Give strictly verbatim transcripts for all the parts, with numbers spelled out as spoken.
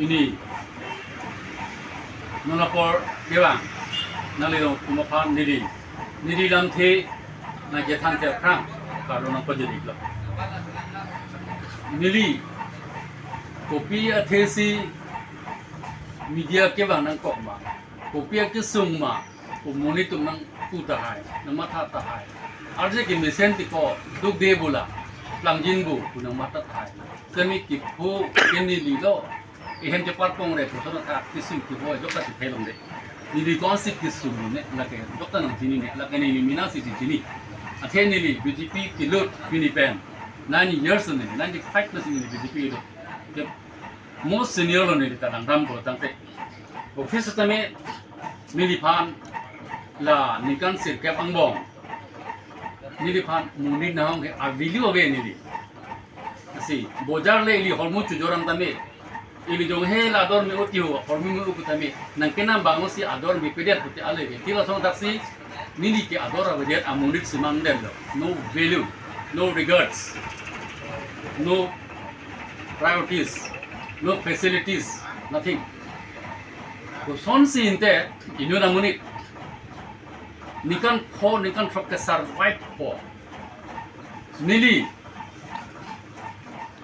Pini non apor kevang nanglilong tum aphan neli, neli lamthe nangkethan aphrang kardom nangpajir-iklo. Neli kopi athesi media kevang nangkok ma, kopi akesung ma, ko monit atum nangpu tahai, nangmatha tahai. Arje kemesen ti ko duk de bula, plangjin bu, pu nangmatha tahai. Kami kiphu, kami lilo, ehem cheparpong re, puson athak kisung kiphu, jokta si thelong de. Neli konsi kisung ne, lake, jokta nangchinine, lake neli mina si chinine. Athe neli B J P kelut, pini pen nine years ne, ninety-five na si neli B J P kelut. Ke most senior lo neli ta langdam ko tangte. Office tame neliphan la ningkan sirkep angbong neliphan monit nahong ke avili ave neli. Lasi bojar le ili hormu chujoram tame, ili jong he la ador me-ot ho, hormu me-ot tame, nangkenam bang si ador mepedet pute ale ke. Ti lason thaksi neli ke ador avedet amonit si mangdetlo. No value, no regards, no priorities, no facilities, nothing. Kosonsi inte inut amonit ningkan pho, ningkan throk ke survive po. Neli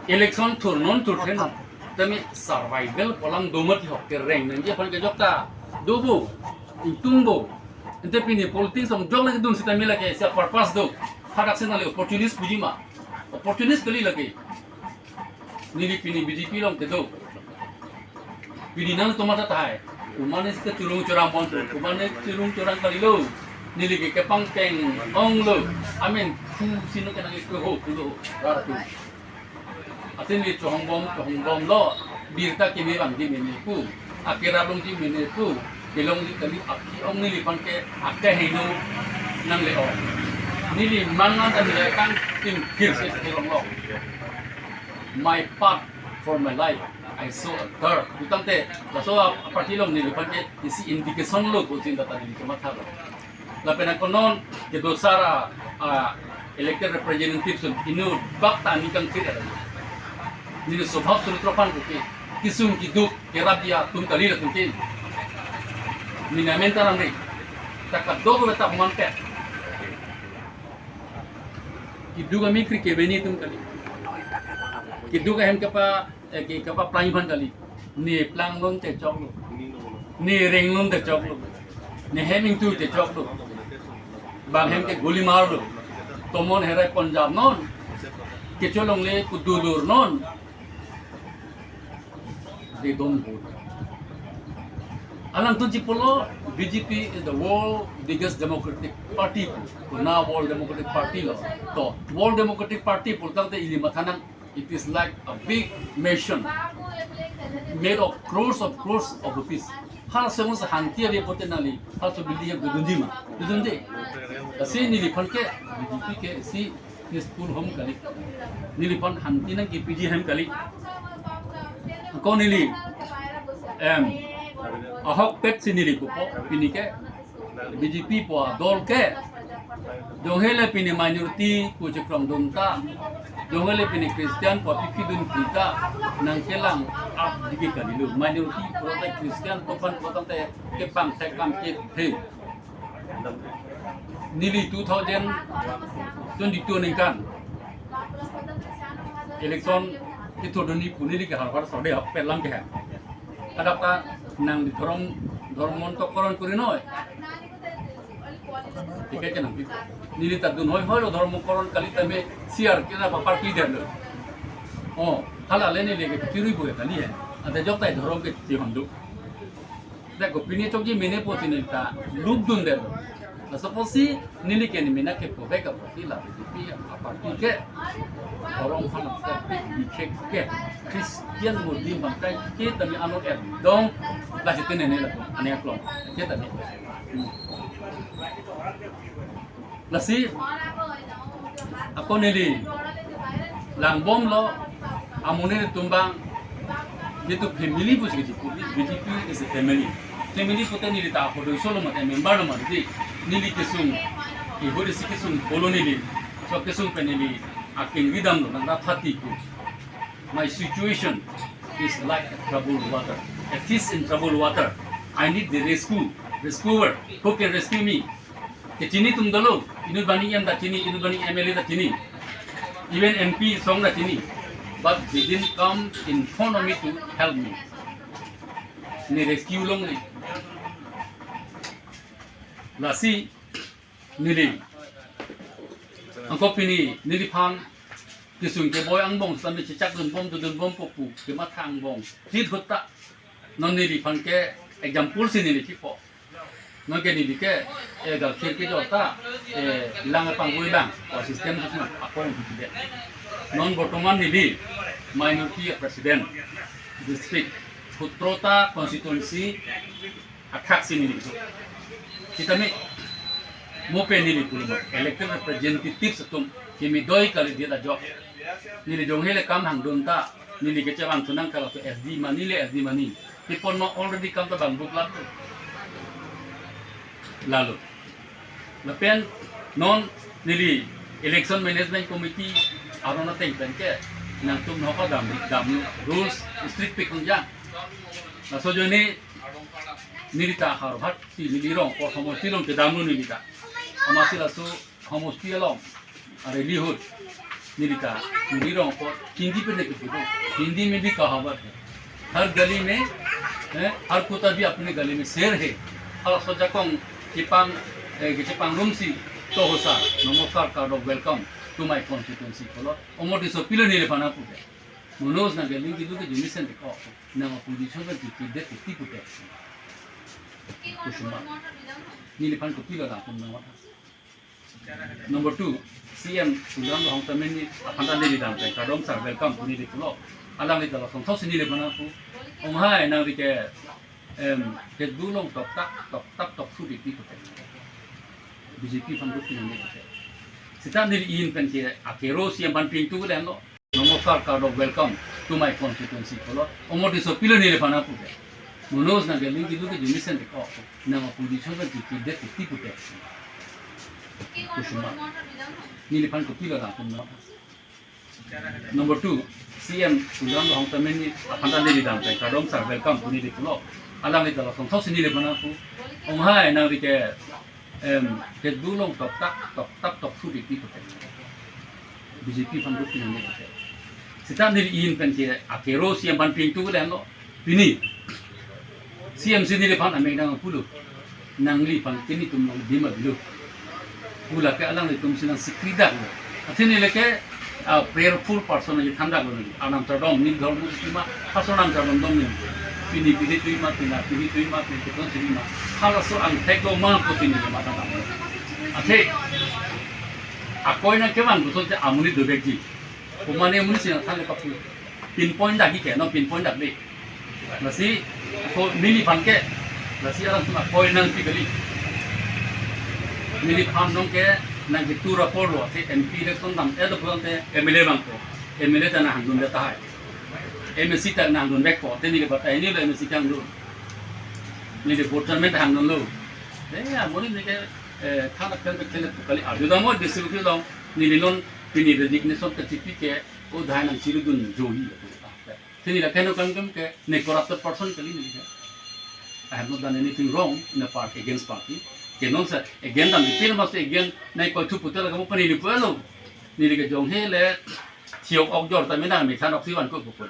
election thurnon thurthe non tame survival polang domat hok kereng nangji aphan kejokta do bo, ingtung bo. Ante pini politics along jok lagi dun sita mila ke sia purpose do. Hadak sita le opportunist puji ma. Opportunist kali lagi. Neli pini B J P along kedo. Pini nangtum matha tahai. Komatne si kechurung churang ponpo, komatne churung churang kalilo. Neli ke kepangteng onglo. Amen, pu sino kenang ke ho pulo. Rartu. Athe neli chohongbom, chohongbomlo. Birta keme bang di mene pu. Akerap longji mene pu. Kelongji kali, aphi ong neliphan ke akeheno nangle-ong. Neli mangan ta neli kangting phir si kelong long. My path for my life, I saw a turf. Pu tangte, laso a-party along neliphan ke isi indication lo ko chinta ta neli kemathalo. Lapen ako non kedo sar a, a elected representative atum inut bak ta ningkan thir ada. Neli sobhap suritro aphan kopi, kisung kiduk kerap dia atum kali latum ke. Mina menta nang ri. Ta kadokave ta human pet. Kiduk amikri keveni atum kali. Kiduk ahem kepa, eh, ke, kepaplang aphan kali. Ne plang lun te choklo. Ne reng lun te choklo. Ne hem ingtui te choklo. Bang hem ke guli marlo. Tomon herai Punjab non. Kecho longle kudulur non. They don't vote. Alangtum chipolo, B J P is the world biggest democratic party. Kona World Democratic Party lo. To, World Democratic Party pu tangte ili matha nang, it is like a big mansion made of crores of crores of rupees. Halaso mos hanti ave pote nangli, halaso building ya dodunji ma, dodunde. Lasi neliphan ke, B J P ke isi peaceful home kali. Neliphan hanti nangkepiji hem kali. Ako neli, em, ahokpet si neli pupo, pini ke B J P pu adol ke. Jonghe le pini minority pu chekrongdun ta. Jonghe le pini Christian pu aphi pidun kita. Nangkelang ap digi kalilo. Minority pu ta Christian pu aphan pu tangte kepangthek kam ke he. Neli two thousand twenty-two aningkan election kethurdunji pu neli ke har har sode hok pelam ke ha. Kadokave nang di dhorom, dhormo to koron kuri noi. Thik ase nang di. Neli ta dun hoi hoi lo dhormo koron kali tame C R ke na papar ki der lo. Oh, hala le neli ke chirui bu kali he. Ante jok tai dhorom ke chihon do. Dako pini chokji mene pusi neli ta lubdun der. Laso pusi neli ke ne mena ke povek apot la B J P aparty ke. Orang phan ke bikhek ke Christian Muslim bangkai ke tami ano ekdom la chete nene la ane aklong. Ke tami. Hmm. Lasi ako neli langbomlo, amonit atum bang, nelitum family pusi keji pu, B J P is a family. Family pute neli ta hodoi solo mate member lo mate, neli kesung, ihori si kesung polo neli, so kesung pen neli akengri damlo, nang ra thati ku. My situation, is like a troubled water, a fish in troubled water. I need the rescue, rescuer who can rescue me. Kechini atum dolo, inut bani M ta chini, inut bani M L A ta chini, even M P song ta chini, but they didn't come in front of me to help me. Ne rescue longle. Lasi neli angko pini neliphan kesung keboi angbong sitame chechak dunbom, dodunbom pu kematha angbong. Tit hutta non neliphan ke example si neli kipo. Non ke neli ke, eh, gakhir kejor ta, eh, lang pangvoi lang, assistant si apong di de. Non bortoman neli minority president, district, sutro ta constituency athak si neli tu. Sitame mo pen neli pulo, elected representatives atum keme doi kali dia ta jok. Neli jonghe le kam hangdun ta, neli kechevang thunang kala tu S D mani le S D mani. Tipon ma already kam ta bang buk lap tu. Lalo. Lapen non neli Election Management Committee aron ateng pen ke nangtum nokha dam, dam rules strict pi kong jang. Laso ajoine neli ta har hat si neli rong ko homosti along kedam lo neli ta. Amatsi laso homosti along, are lihut, neli ta, neli rong ko Hindi pen ke pudo. Hindi mein bhi kahavat hai, har gali mein, eh, har kutta bhi apne gali mein sher hai. Halaso ajakong kepang, eh, kechepangrum si, to ho sir, namaskar kardom, welcome to my constituency pulo. Omoti so pilo neliphan pupe. Manoj nang ke lingki duke jumisen de ko. Nang opposition pen kipi det ti pupe. Kusuma. Neliphan kopilo latum nang vata. Number two, C M Tuliram Ronghang ta meni aphan ta neli dam pen kardom sir, welcome pu neli pulo. Alangli ta lason thos neli bana pu. Ong hai nangli ke, em, ke dulong tok tak, tok tak, tok su di pi pupe. B J P aphan duk nang neli pupe. Sita neli in pen ke akero C M aphan ping tu le lo. Namaskar kardom, welcome to my constituency pulo. Omoti so pilo neliphan pupe. Manoj nang ke lingki duke jumisen de ko. Nang opposition pen kipi det ti pupe. Kusuma. Neliphan kopilo latum nang. Number two, C M Tuliram Ronghang ta meni aphan ta neli dam pen kardom sir, welcome pu neli pulo. Alangli ta lason thos neli bana pu. Ong hai nangli ke, em, ke dulong tok tak, tok tak, tok su di pi pupe. B J P aphan duk nang neli pupe. Sita neli in pen ke akero C M aphan ping tu le lo. Pini C M si neliphan ameng dang pulo. Nangliphan ke netum nangdim avelo pu lake alanglitum si nang sikri dak lo. Athe neli ke, ah, prayerful person neli than dak lo neli. Arnam chardom, neli dhormo si ma, halaso arnam chardom dom neli. Pini pini tui ma, pina pini tui ma, pini keton si ma. Halaso angthek lo ma pusi neli matha dam. Athe akoi nang kevang puson te amonit dovekji. Komane amonit si nang than le kapu. Pinpoint dak ke, no pinpoint dak le. Lasi, ko neliphan ke, lasi alam tuma koi nangpi kali. Neliphan nong ke, nang ke tur apor lo, te M P election dam, eh, do pulang te M L A bang ko. M L A ta nang hangdun de tahai. M A C ta nang hangdun bek ko, te neli batai neli M A C ta hangdun. Neli voter men ta hangdun lo. Eh, ya, mori neli ke, eh, thana pen ke kele pu kali, adu damo district along, neli non, pini resignation ke chipi ke, o dai nang chiru dun johi. Te neli la keno kam kam ke, ne corrupted person kali neli ke. I have not done anything wrong in a party, against party. Ke non sa, against dam ipin mas against, nai koi thu putel kamu pani ni puelo. Neli ke jonghe le, thiok ok jor ta me nang me than ok si van ko ko.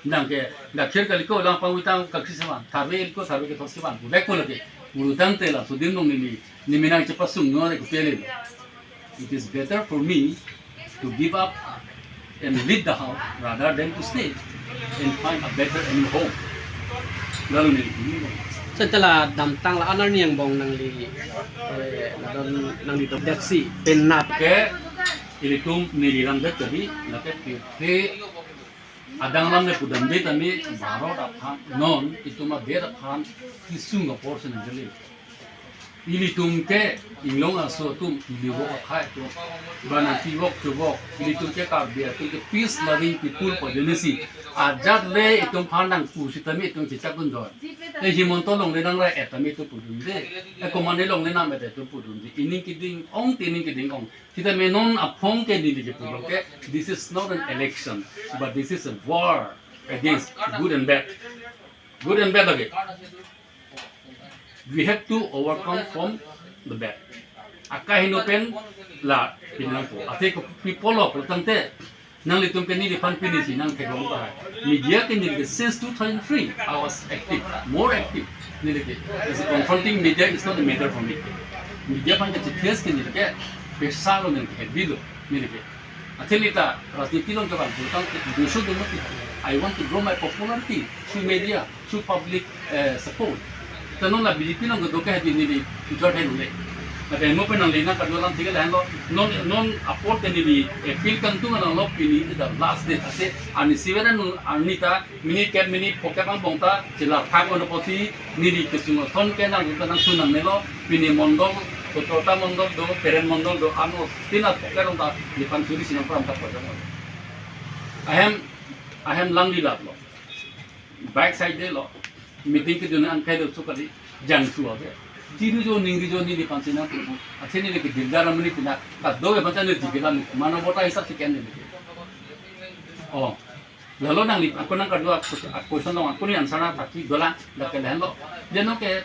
Nang ke, gakhir kali ko lang pangwi tang kaksi si van, tharve ko tharve kethok si van, bek ko lake. Bulu tangte la, sudin nong neli, neli me nang chepasung no re ko pele. It is better for me to give up and leave the house rather than to stay and find a better and home. Lalu neli pini. Setelah damtang la anar ni angbong nangli, eh, nangli dok det si penap. Ke ilitum neli lam det tadi, lake pe, pe adang lam le pudam det tadi, Bharat aphan, non, itum adet aphan, kisung apor si nang jali. Ilitum ke inglong aso atum ili wok akhai atum. Bana ti wok chu wok. Ilitum ke Karbi atum ke peace loving people pu ajoine si. Ajat le itum phan nang pu sitame itum chechak dun doi. E Himanta longle nang ra etame itum pudun de. E komane longle nam et itum pudun de. Ining keding ong te ining keding ong. Sitame non aphong ke neli ke pulo ke, this is not an election, but this is a war. against good and bad. Good and bad lake. We have to overcome from the bad. Akaheno pen la pinangpo. Athe kopi pulo pulotangte nanglitum ke neliphan pini si nangtheklong tahai. Media ke neli ke since two thousand three, I was active, more active. Neli ke is confronting media is not a matter for me. Media aphan ke face ke neli ke pesa lo, neli ke heavy lo, neli ke. Athe neli ta rajniti along kevang pulotangte dusho dolo kita. I want to grow my popularity through media, through public, eh, support. Ta non la B J P along kedo ke hadi neli future hai nule. Lapen mo pen nangli nangkarju alam tiga lahenlo. Non, non apor te neli appeal kangtung along lo, pini is the last day. Athe ani siveran nu ani ta mini kep mini phokep angbong ta chila thak ono pusi neli kesung ason ke nang ta nangsun nangnelo. Pini mondol, Kotota mondol do, Peren mondol do, ano tina phokep along ta neliphan suri sinang pram ta pojang. Ahem, ahem langdi laplo. Back side de lo. Meeting ke jone angkai do sukali jangsu ave. Tiri jo ningri jo neliphan sinang pram. Athe neli ke Girdhara Muni pina. Ka do ke baca neli tiga mano bota hisap si ken neli. Oh. Lalo nangli, ako nangkarju a question along ako ni answer na pati dolang, dak ke lahenlo. Jeno ke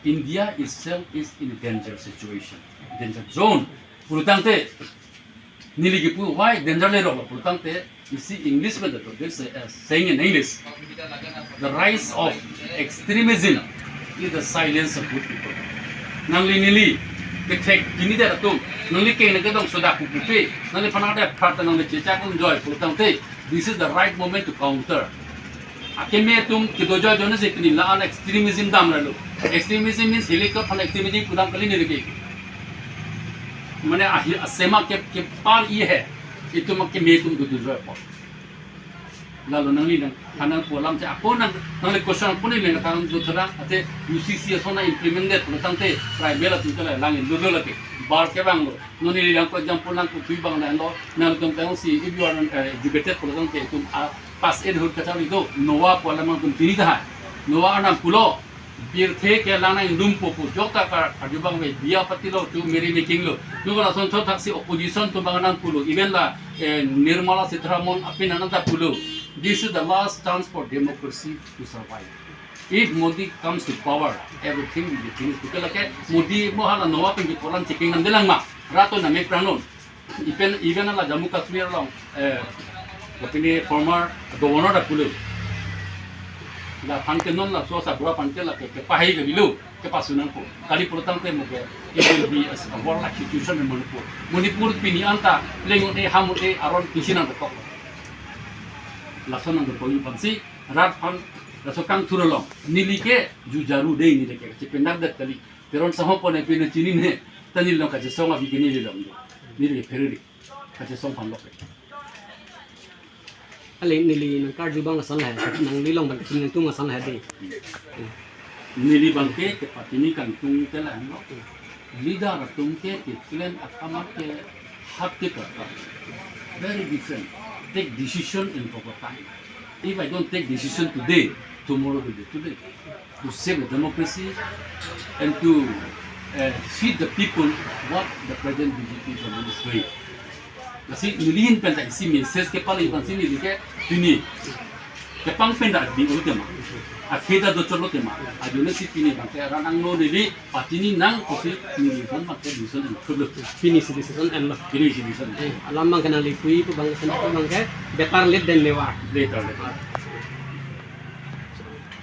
India itself is in a danger situation, danger zone. Pulotangte neli kipu why danger le rolo pulotangte, you see English pen do, there's a, a saying in English, the rise of extremism is the silence of good people. Nangli neli kethek kini de atum, nangli keng nang kedong soda kukupe, nangliphan ada prat nangli chechak un joy pulotangte, this is the right moment to counter. Akeme atum kedo joy jone si pini la-an extremism damra lo. Extremism means helicopter extremism pudam kali neli ke. Mane ahi asema ke, kepar ye hai. Itum akeme atum do do joy po. Lalo nangli nang kanang pu alam si ako nang, nangli question ako neli nang kanang do thara, athe U C C ason na implement det pulotangte tribal atum ke la lang in do do lake. Bar kevanglo. Non neli nang ko example nang kuthui abang lahenlo, nangtum tang si if you are, eh, educated pulotangte itum a pass it hur kachari do, Noah pu alam nangtum chini tahai. Noah anam pulo, pirthe kelang nangdunpo pu jokta ka, karju abang ave, diya patilo chu merry making lo. Nung lason thothaksi opposition atum abang nang pulo, even la, eh, Nirmala Sitharaman apin ananta pulo. This is the last chance for democracy to survive. If Modi comes to power, everything will be finished. Puke lake Modi mo hala Noah pen kipolan checking nam delang ma. Rato na mek prangnon. Even, even la Jammu Kashmir along, eh, pini former governor ta pulo. Laphan ke non laso asabura aphan ke lake kepahai ke bilo, kepasu nangpo. Kali pulotangte mo ke, it will be a, a warlike situation in Manipur. Manipur pini anta lengun e hamun e aron pisi nangkok. Lason nangkok aphansi rat aphan laso kangthur along. Neli ke jujaru dei neli ke, kachependak det kali. Teron sahop pon e pine chinine, ta neli along kachesong abi ke neli along do. Neli ke pheriri, kachesong aphan lo ke. Ale neli nangkarju abang ason lahai, nangli along abang kachingthum ason lahai dei. Neli abang ke, ke patini kangtung ke lahenlo. Leader atum ke, ke plan akam ke hap ke kata. Very different. Take decision in proper time. If I don't take decision today, tomorrow will be today. To save the democracy and to, uh, feed the people what the present B J P government is doing. Lasi neli ahin pen ta isi message kepale abang si neli ke pini kepang pen ta di ul tema. Akheda do cholo tema. Ajo neli si pini abang ke ran angno neli patini nang kosi neli abang ke decision en khublo. Pini si decision enlo. Pini si decision. Eh, alam abang ke nangli pui pu abang ke sen pu abang ke better late than never. Better late.